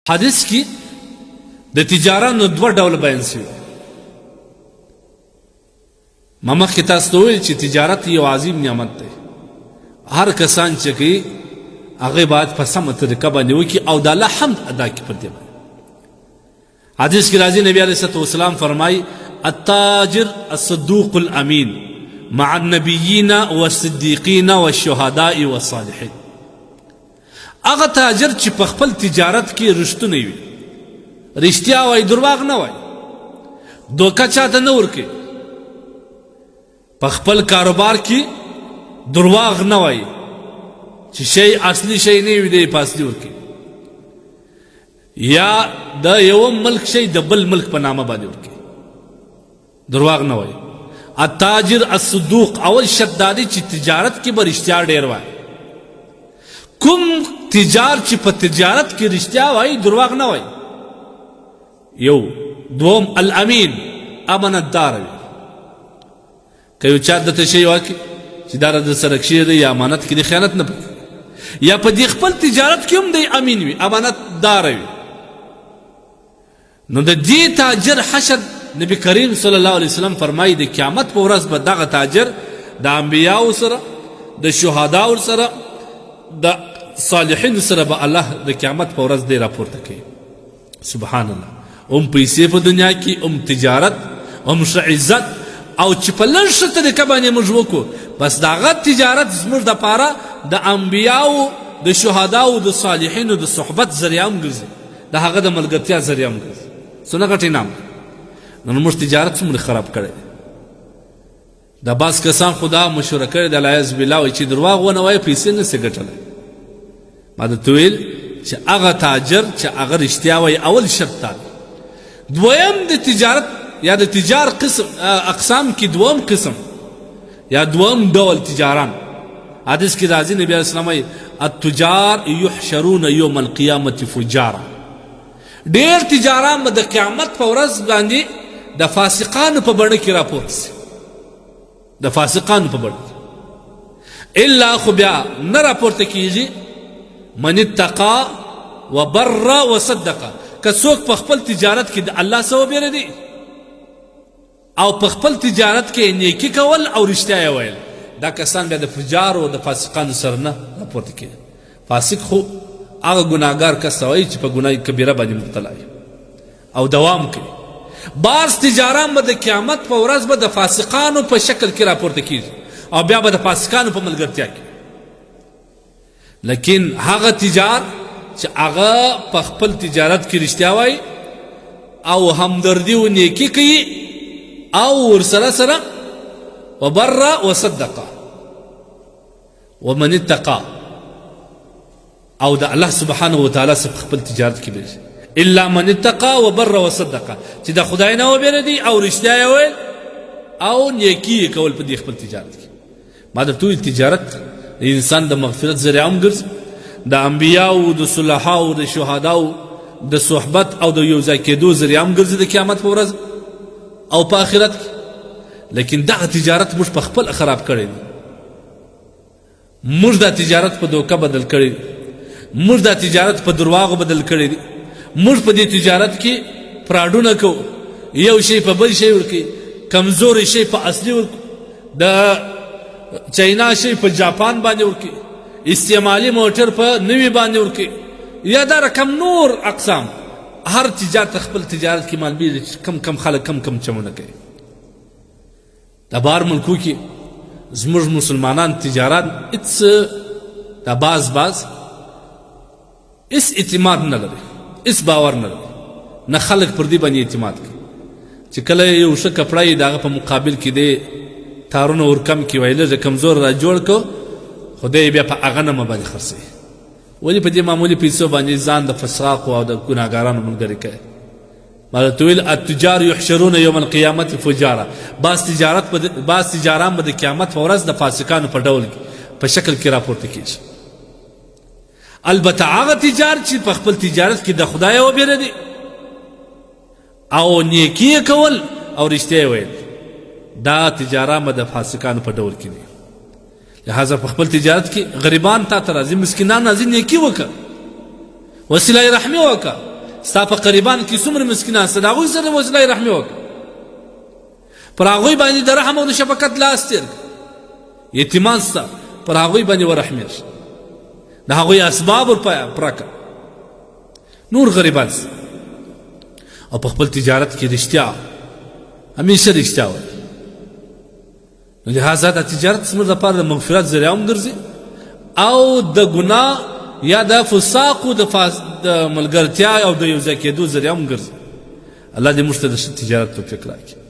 حدیث کې د تجارانو دوه ډول بیان شوي. ما مخکې تاسو ته وویل چې تجارت یو عظیم نعمت دی. هر کسان چې کوي هغه باید په سمه طریقه باندې وکړي او د الله حمد ادا کړي پر دې باندې. حدیث کې راځي، نبی علیه الصلاة والسلام فرمایي: التاجر الصدوق الامین مع النبیین والصدیقین والشهداء والصالحین. هغه تاجر چې په خپل تجارت کې رښتونی وي، رښتیا وایي، درواغ نه وایي، دوکه چاته نه ورکوي، په خپل کاروبار کې درواغ نه وایي، چې شی اصلي شی نه وي دی په اصلي ورکوي، یا د یو ملک شی د بل ملک په نامه باندې ورکوي، درواغ نه وایي. التاجر الصدوق، اول شرط دا دی چې تجارت کې به رښتیا ډېر وایي. کوم تجار چې په تجارت کې رښتیا وایي، درواغ نه وایي، یو. دوم الامین، امانتدار وي. که یو چا درته شی ورکړي چې دا در سره کښېږدئ یا امانت کې دی، خیانت نه پکې، یا په دې خپل تجارت کې هم دی امین وي، امانتدار وي. نو د دې تاجر حشر، نبی کریم صلی الله علیه وسلم فرمایي، د قیامت په ورځ به دغه تاجر د انبیاو سره، د شهداو سره، د صالحین سره به الله د قیامت په ورځ دی راپورته کوي. سبحان الله! هم پیسې په دنیا کې، هم تجارت، هم ښه عزت، او چې په لږ ښه طریقه باندې موږ وکړو، بس د هغه تجارت زموږ دپاره د انبیاو، د شهداو، د صالحینو د صحبت ذریعه هم ګرځي، د هغه د ملګرتیا ذریعه هم ګرځي. څونه غټ انعام دی! نن موږ تجارت څومره خراب کړی دی. دا بعض کسان خو دا مشوره کړې ده، العیاذ بالله، وایي چې درواغ ونه وایي پیسې نه سي ګټلی. ما درته ویل چې هغه تاجر چې هغه رښتیا وایي، اول شرط دا دی. دویم د تجارت یا د تجار قسم اقسام کې دویم قسم یا دویم ډول تجاران، حدیث کې راځي، نبی علیه السلام وایي: التجار یحشرون یوم القیامة فجارا. ډېر تجاران به د قیامت په ورځ باندې د فاسقانو په بڼه کې راپورته سي، د فاسقانو په بڼه کې. الا خو بیا نه راپورته کیږي من اتقا وبر وصدق. که څوک په خپل تجارت کې د الله سره وبېرېدي او په خپل تجارت کې نیکي کول او رښتیا یې ویل، دا کسان بیا د فجارو او د فاسقانو سره نه راپورته کېږي. فاسق خو هغه ګناهګار کس ته وایي چې په ګناه کبیره باندې مبتلا وي او دوام کوي. بعض تجاران به د قیامت په ورځ به د فاسقانو په شکل کې راپورته کېږي او بیا به د فاسقانو په ملګرتیا کې. لیکن هغه تجار چې هغه په خپل تجارت کې رښتیا وایي او همدردي او نیکي کوي او ورسره سره وبر وصدق ومن اتقى، او د الله سبحانه وتعالی څخه خپل تجارت کې بیږي، الا من اتقى وبر وصدق، چې د خدای نه وبېرېدي او رښتیا یې ویل او نیکي یې کول په دې خپل تجارت کې. ما درته وویل، تجارت د انسان د مغفرت ذریعه هم ګرځي، د انبیاو، د صلحاو، د شهداو د صحبت او د یو ځای کېدو ذریعه هم ګرځي د قیامت په ورځ او په آخرت کې. لیکن دغه تجارت موږ په خپل خراب کړی دی. موږ دا تجارت په دوکه بدل کړی دی، موږ دا تجارت په درواغو بدل کړی دی. موږ په دې تجارت کې فراډونه کوو، یو شی په بل شی ورکوي، کمزوری شی په اصلي ورکوي، د چینا شی په جاپان باندې ورکوي، استعمالي موټر په نوي باندې ورکوي، یا دا رقم نور اقسام. هر تجارت خپل تجارت کې معلومیږي چې کم کم خلک کم کم چمونه کوي. د بار ملکو کې زموږ مسلمانان تجاران هیڅ دا باز باز هیڅ اعتماد نه لري، هیڅ باور نه لري، نه خلک پر دې باندې اعتماد کوي. چې کله یو ښه کپړه یې د هغه په مقابل کې دی تارونه ور کم کړي، وایي لږه کمزور را جوړ کړو، خو دی بیا په هغه نمه باندې خرڅوي. ولې په دې معمولي پیسو باندې ځان د فساقو او د ګناهګارانو ملګری کوي؟ ما درته ویل، التجار یحشرون یوم القیامت فجارا. بعض تجارت بعض تجاران به د قیامت په ورځ د فاسقانو په ډول په شکل کې راپورته کیږي. البته هغه تجار چې په خپل تجارت کې د خدای وبېرېدي او نیکي یې کول او رښتیا یې ویل، دا تجاران به د فاسقانو په ډول کې دي. لهذا په خپل تجارت کې غریبان تا ته راځي، مسکینان راځي، نیکي وکړه، وسیله رحمي وکړه. ستا په قریبان کې څومره مسکینان سته، د هغوی سره وسله رحمي وکړه، پر هغوی باندې د رحم او د شفقت لاس تېر کړه. یتیمان سته، پر هغوی باندې ورحمېږه، د هغوی اسباب ور پوره کړه. نور غریبان سته، او په خپل تجارت کې رښتیا، همیشه رښتیا وایي. نو لهذا دا تجارت زموږ لپاره د مغفرت ذریعه هم ګرځي او د ګناه یا د فساقو د ملګرتیا او د یو ځای کېدو ذریعه هم ګرځي. الله دې موږ ته د ښه تجارت توفیق راکړي.